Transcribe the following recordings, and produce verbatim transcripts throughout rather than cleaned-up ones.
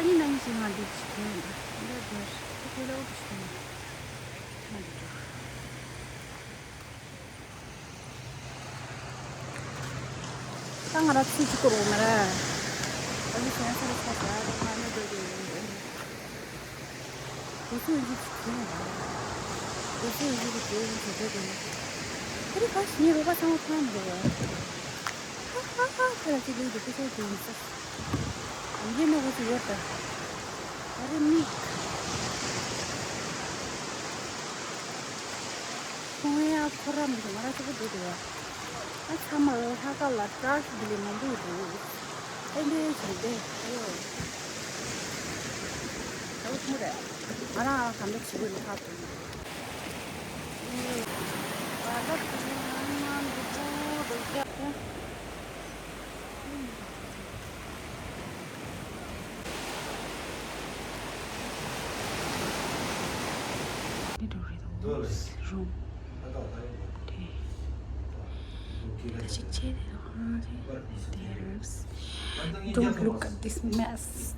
ཨ་ནི་ན་ནི་ཞིག་ང་འདི་ཞིག་གྱོན་ཡོད་འདི་འདི་འདི་ཁོ་ལ་འོག་ཞིག་གྱོན་ཡོད། ང་འདི་འདྲ། ད་ང་ར་ཚིག་གཅིག་སྐོར་འོང་ན་ར། ཨ་ནི་གཞན་ས་ར་ས་ས་ར་ང་ནི་འདི་འདི་འདི་འདི། དེ་ཚོ་ཡིན་གྱི་ཚིག་གྱོན་ཡོད་ར། དེ་ཚོ་ཡིན་གྱི་གྱོན་ཡོད་འདི་འདི་འདི། ཁོ་རི་ཁ་ཤི་ངའི་རོགས་པ་ཚང་མ་ཐང་འདི་འདྲ་བ། ཧ་ཧ་ཧ། ཁྱེད་ལ་ཅི་ལུས་འདུག་སྐུ་ཞབས་ཀྱི་ཡིན་ས། ཡིན་ན་ཁོ་ཚོ་ཡོད་ད། ཨ་རེ་མིག་ཁོང་ཡ་ཁོ་ར་མི་འདུག་ང་ར་ཚོ་པོ་འདུག་འདུག་བ། ཨ་ཚང་མ་ལྷ་ཁ་ལ་བཀྲ་ཤིས་བདེ་ལེགས་མང་པོ་ཡོད་འདུག་ཨེ་འདྲའི་བྱུང་སྟེ་ཨ་ཡོ། ད་བུ་ཆུང་རེད། ང་རང་ང་རང་གམ་པ་བྱེད་དགོས་ནི་ཁག་པོ་ཡིན། Don't look at this mess.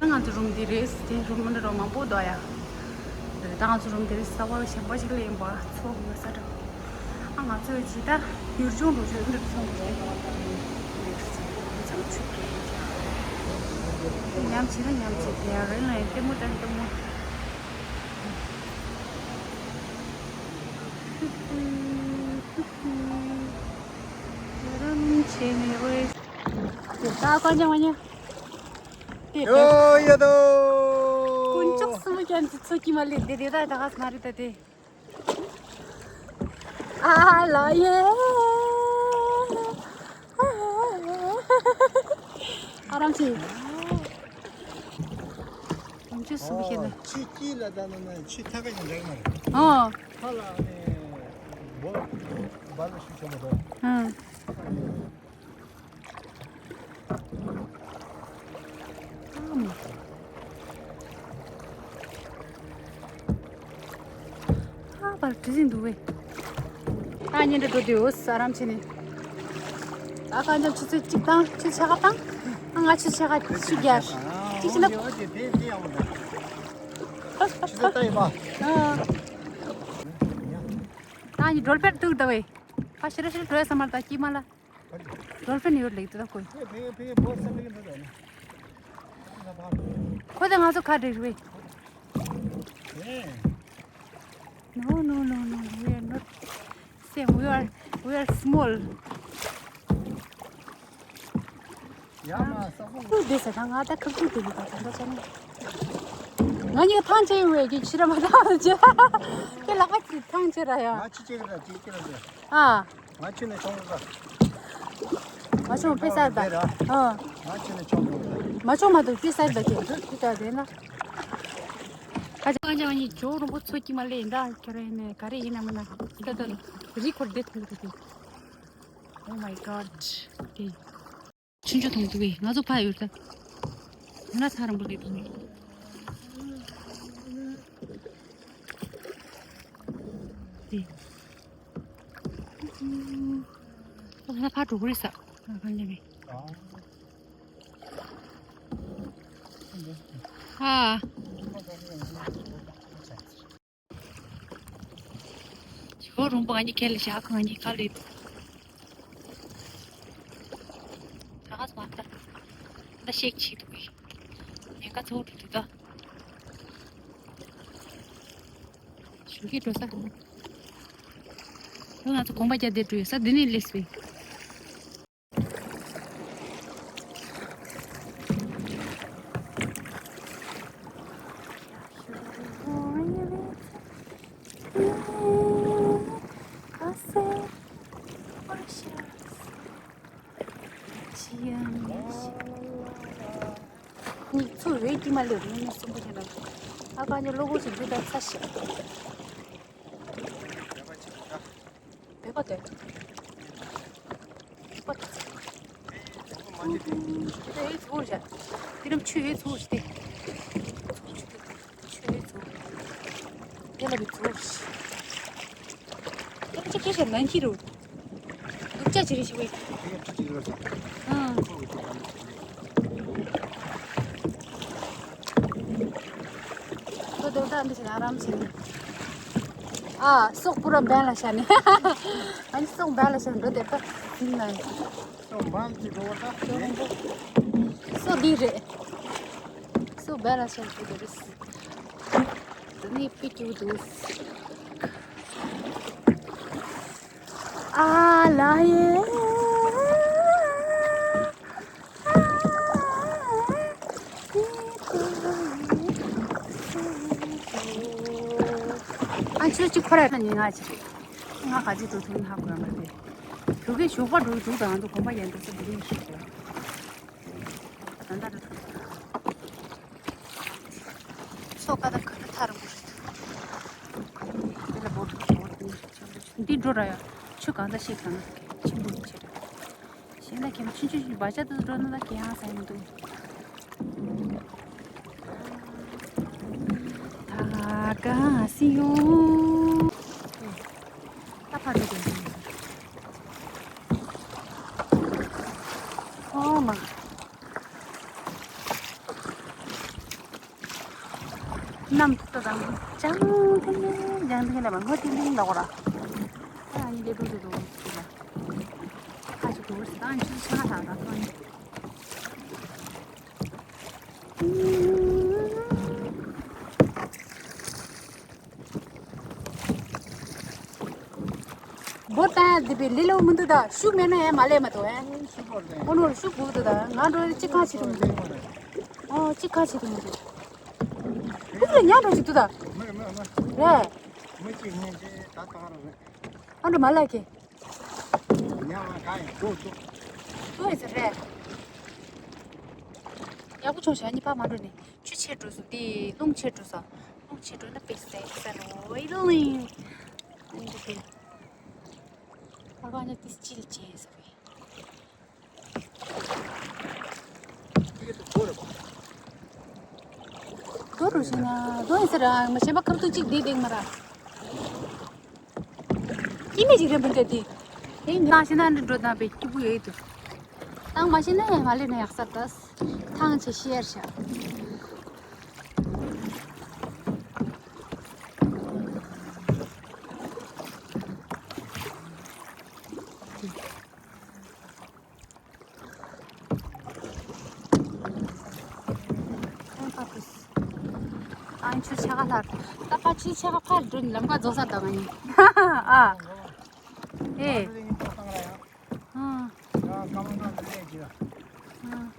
ང་ཚོ་རུམ་འདི་རེད། དེ་རུམ་འདི་རུམ་མང་པོ་འདུག་ཡ། ད་ང་ཚོ་རུམ་འདི་རེད། ས་བ་ཞིམ་པོ་ཞིག་ལེན་པ་ཚོ་ཡོད་ས་འདྲ། ཨ་ང་ཚོ་ཇི་ལྟར་ཡུལ་ལྗོངས་འགྲོ་ཆོག་འདིར་སོང་རེད། ཚང་ཆུ་གེ་ཉམས་བྱེད་ན་ཉམས་བྱེད་དེ་རེད་ལ་ལྟད་མོ་ལྟ་ལྟད་མོ། རང་བྱེད་ནས་འོས། དེ་ད་ག་ཉམས་ཉམས། དེ་ཡོ་ཡོ་དོ། དཀོན་མཆོག་གསུམ་ཀྱང་འདི་ཚོ་ཀྱི་མ་ལས་དེ་དེ་ད་ད་ག་མ་རེད་ད་དེ། ཨ་ལ་ཡེ། ཨ་རམ་ཆི། དཀོན་མཆོག་གསུམ་ཀྱང་ལས། ཆུ་དཀྱིལ་ལ་ད་ནི་ཆུ་ཐག་ཡང་འདྲ་མ་རེད། ཨོ། ཧ་ལ་ཨ་ནི་བོ་བ་ལ་ཤུ་ཆེན་པོ་དོ། ཨ། ཨ་བར་དྲི་ཟིན་འདུག་བས། ད་ཉིན་འདྲ་འགྲོ་དུས་ས་རམ་ཆེ་ནས། ད་གང་ལྟར་ཆུ་ཚོད་གཅིག་དང་ཆུ་ཆ་ག་དང་། ཨ་ང་ཆུ་ཆ་ག་ཆུ་རྒྱག་གཅིག་ཆུ་ལ། ཆུ་ཚོད་ལྟ་ཡིན་པ། ཨ། ད་ཉིན་སྒྲོལ་དཔལ་འདུག་ད་བས། ཁ་ཤི་ར་ཤི་ར་འགྲོ་ཡ་ས་མར་ད་སྐྱིད་མ་ལ། Dolphin ཡོད་ལེགས་དེ་ད་ཁོས། ཁོ་དེ་ང་ཚོ་ཁ་བྲལ་རེད། No, no, no, no, no, we are not same. We are, we are small. ཁུག་བསྡད་ཟེར་ན་ང་ད་ཁུག་ཁུག་བསྡད་ཀྱི་ད་ད་ད་ཆ་ན། ང་གཉིས་ཐང་ཆད་ཡོད་ཀྱི་ཕྱི་ར་མ་ཐང་ཆད། ཁྱེད་ལག་པ་ཅིག་ཐང་ཆད་ར་ཡ། ང་ཅི་བྱེད་ཀྱི་ར་ཅི་བྱེད་ར་ཟེར། ཨ། ང་ཁྱོད་ནས་ཆོག་གི་ར། མ་ཆོག་ཕེ་སར་ད། ཨ། ང་ཁྱོད་ནས་ཆོག་གི་ར། མ་ཆོག་མ་གཏོགས་ཕེ་སར་ད་ཁྱེད་ཁྱེད་ད་དེ་ན། ཁ་ཅག་ཁ་ཅག་གཉིས་ཇོ་རོང་པོ་ཚོ་སྐྱིད་མ་ལས་འདྲ་ཁྱོད་ར་ཡིན་ནས་ག་རེ་ཡིན་ན་མིན་ན་ད་ད་རི་ཁོར་བསྡད་ཐུབ་ཀྱི་འདུག Oh my god. ཆུ་འཇོ་མཐོང་ཐུབ་པས་ང་ཚོ་ཕ་ཡོད་ད། ང་ཚ་རང་པོ་ལས་ཐུབ་མེད། དེ། ང་ཚ་ཕ་འགྲོ་གི་རེད་ས། ང་གང་ལས་མེད། ཧ། ཇོ་རོང་པོ་ང་གཉིས་ཁ་ལ་བཞག་ང་གཉིས་ཁ་ལ་ཡོད། ད་ག་སོང་ད། ད་ཤེག་བྱེད་འདུག་གས། ཉེན་ཁ་ཚ་བོ་འགྲོ་འདུག་ད། ཞོགས་ཀས་འགྲོ་ས། ད་ང་ཚོ་གོམ་པ་རྒྱག་བསྡད་འགྲོ་ཡོད་ས་འདི་ནས་སླེབས་པས། ཉིག་ཚུར་རེད་ཀྱི་མ་ལེབ་ནི་ནི་སུན་པོ་ཅན་ལ། ཨ་ཁ་ཉོ་ལོ་གོ་ཞིག་འདི་ལྟར་ཚ་ཞིག་བེ་པ་དེ། བེ་པ་དེ། དེ་ཡོད་ཚུར་བྱ། དེ་རིམ་ཆུ་ཡོད་ཚུར་ཞིག་དེ། ཆུ་ཡོད་ཚུར། དེ་ལ་བི་ཚུར་ཞིག་དེ་ལ་ཅི་སྐད་བཤད་ནན་གྱི་རུ། སྡུག་ཅག་ཅི་རེད་ཞིག་བས། ཨང་། ད་འདི་ཞིག་ཨ་རམ་ཞིག་ནི། ཨ་སོག་པུ་ར་འབན་ལ་ཤ་ནི། ཨ་ནི་སོག་འབན་ལ་ཤ་འགྲོ་དེ་ད་ཡིན་ན། སོག་འབན་གྱི་འགྲོ་བ་ད་སོག་འདི་རེད། སོག་འབན་ལ་ཤ་འགྲོ་དེ་རེད། དེ་ནི་པི་ཀྱུ་འདུག་ཨ་ལ་ཡེ། ཨ་ཆུ་གཅིག་ཁོ་ར་ཡོད་ན་ཉིན་ང་ཅིག་ང་ག་ཅིག་འགྲོ་ཐུབ་ན་ཧ་གོ་ཡ་མ་རེད། བོད་སྐད་ཞོགས་པ་འགྲོ་འདུག་དང་འདུག་གོམ་པ་ཡན་འགྲོ་ས་འདི་རིང་ཞིག་གོ། ད་ད་ད་ད། མཚོ་ཀ་ད་ག་ད་ཐར་འགོ་རེད། དེ་ལ་བོ་ཏུ་གི་བོ་ཏུ་འདི་འགྲོ་ར་ཡ། ཆུ་གང་ད་ཤེས་གང་ཆེན་པོ་ཆེ། ཞེ་ན་ཁྱེད་ཆུང་ཆུང་ཞིག་བ་ཅག་ཏུ་འགྲོ་ན་ད་གི་ཧང་ས་ཡིན་འདུག་ད་ག་སི་ཡོ། ད་ཕར་འགྲོ་དགོས་འདུག་ཨོ་མ། གནམ་ཐུག་ཐུག་དང་ལྗང་ཐིང་ཐིང་ལྗང་ཐིང་ལ་མ་སྔོ་ཐིང་ཐིང་ལ་གོ་ར། ཨ་ནི་ལེ་ཏུ་ཏུ་ཏུ་ཏུ་ལ། ཁ་ཅིག་དུ་སི་དང་ཅི་ཆ་ལ་དང་དང་ཐོན། བོ་ཏན་དེ་པའི་ལི་ལོ་མི་འདུག་ད་ཤུགས་མེད་ན་ཡང་མ་ལས་མ་ཐོ་ཨེ། ཨོ་ནོ་ཤུགས་དགོས་འདུག་ད་ང་འགྲོ་ཅི་གང་བྱེད་ཐུབ་མི་འདུག་ཨོ་ཅི་གང་བྱེད་ཐུབ་མི་འདུག་ཁུག་ལ་ཉག་འགྲོ་ཅིག་འདུག་ད། མི་མི་མི། རེད། མི་གཅིག་གཉིས་ཀྱིས་ད་གཏོང་ར་རེད། ཨ་འགྲོ་མ་ལ་ཁེ། ཉག་མ་གང་ཡིན་འགྲོ་འགྲོ། འགྲོ་ཡིན་ཟེར་རེད། ཡག་པོ་བྱུང་ཤག་གཉིས་ཕར་མ་འགྲོ་ནས་ཆུ་ཆད་འགྲོ་སོང་དེ་རླུང་ཆད་འགྲོ་སོང་། རླུང་ཆད་འགྲོ་ན་དཔེ་ཟས་ཟ་རོ་ཨི་ལིང་། ཨ་འགྲོ་གི། ཨ་ག་ཉག་དེ་ཅི་ལ་ཅི་ཟེར་བས། རྡོ་རུ་ཞིག་ན་རྡོ་ཡིན་ཟེར་ར་མ་ཤེས་པ་ཁབ་ཏུ་གཅིག་བསྡད་བསྡད་མ་ར། ཀི་མེ་ཅིག་རེད་མི་འདུག་དེ། དེ་ནང་ཤེས་ན་འདི་འགྲོ་དང་པའི་སྐྱིད་པོ་ཡོད་དུ། ཐང་མ་ཤེས་ན་ཡང་ང་ལས་ན་ཡག་ས་ད། ཐང་ཆེ་ཤེར་ཤ། ཨང་ཆུ་ཆ་ག་ལྷར། ད་ཕ་ཆུ་ཆ་ག་ཕར་འགྲོ་ནི་ལམ་ཁ་རྫོགས་ས་ད་ང་ཡིན། ཨ། ཨེ། ཨ། ཨ།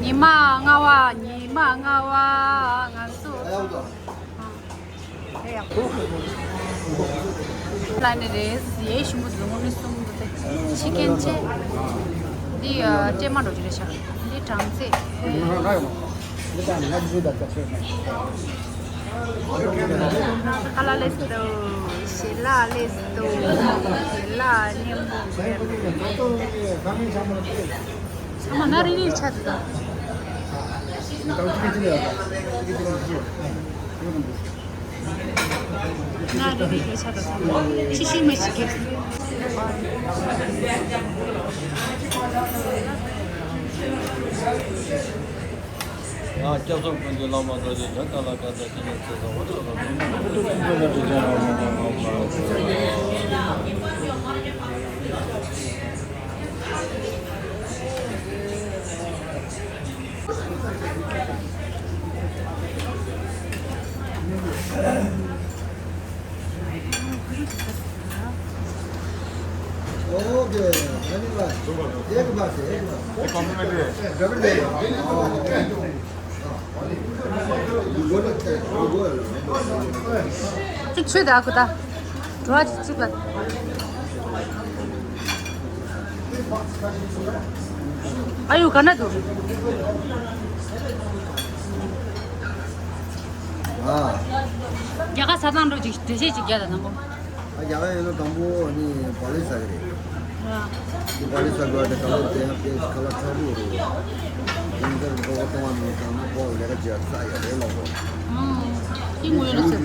ཉི་མ་ལྔ་པ། ཉི་མ་ལྔ་པ་ང་ཚོ། ལ་ནི་རེད། ཡེ་ཞིམ་པོ་འཛུམ་མོ་ནི་གསུམ་འདུག་སྟེ། ཕྱི་རྒྱན་ཆེ། འདི་ཨ་སྤྲེལ་མ་འགྲོ་རྒྱུ་རེད་ཤག་འདི་སྦྲང་རྩི། ཁ་ལག་ལེགས་འདུག་ཞལ་ལག་ལེགས་འདུག་ཞལ་ལག་སྙན་པོ་རེད། ཚང་མ་ན་རི་རི་ཆ་འདུག་ད། ང་རེ་རེ་རེ་ཆ་དང་ཚང་མ་ཤི་ཤི་མི་ཤི་གི། ཡང་སྐྱབས་མགོན་ཀུན་འདུས་བླ་མ་རྡོ་རྗེ་འཆང་ཏཱ་ལ་ཀ་ཏ་ཅི་ནས་ཚེ་ས་འོ་ཏོ་ལ་ཐུགས་ཀྱི་ཀུན་ཏུ་ཀུན་ཏུ་ཀུན་ཏུ་ཀུན་ཏུ་ཀུན་ཏུ་ཀུན་ཏུ། ཅིག་ཆོད་ད་ཁུ་ད། འགྲོ་བ་ཅིག་ཅིག་ལ། ཨ་ཡུ་ག་ན་འདུག་ཨ། རྒྱ་གར་ས་ཐང་འགྲོ་ཅིག་འགྲེལ་བཤད་ཅིག་རྒྱག་དང་དང་པོ། ཨ་རྒྱ་གར་ཡིན་ན་དང་པོ་ནི་བག་ལེབ་ཟ་གི་རེད། ཨ། འདི་བག་ལེབ་ཟ་དགོས་པ་དེ་ཁ་ལག་དེ་ཡང་དཔེ་ཁ་ལག་ཁྲག་པོ་རེད། དེ་འདིར་འགྲོ་བ་གཏོང་བ་མི་དང་ན་ཕོག་ལས་ཀ་བྱེད་ས་ཡ་རེད་ལ་གོ། ཨ། ཤི་ངོ་ཡོད་ལ་ཟེར།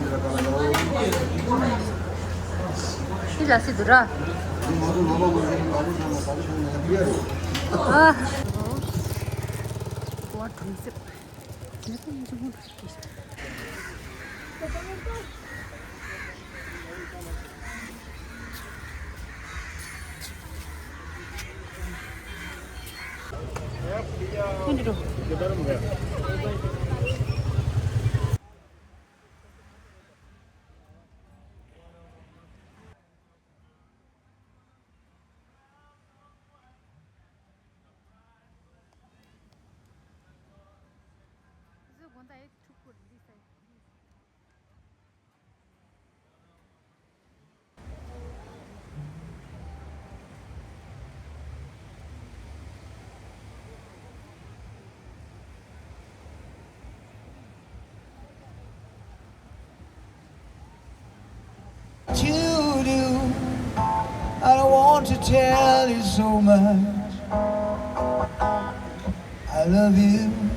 འདི་ལ་སི་འདུག་ར། ཨ། To do. I don't want to tell you so much. I love you.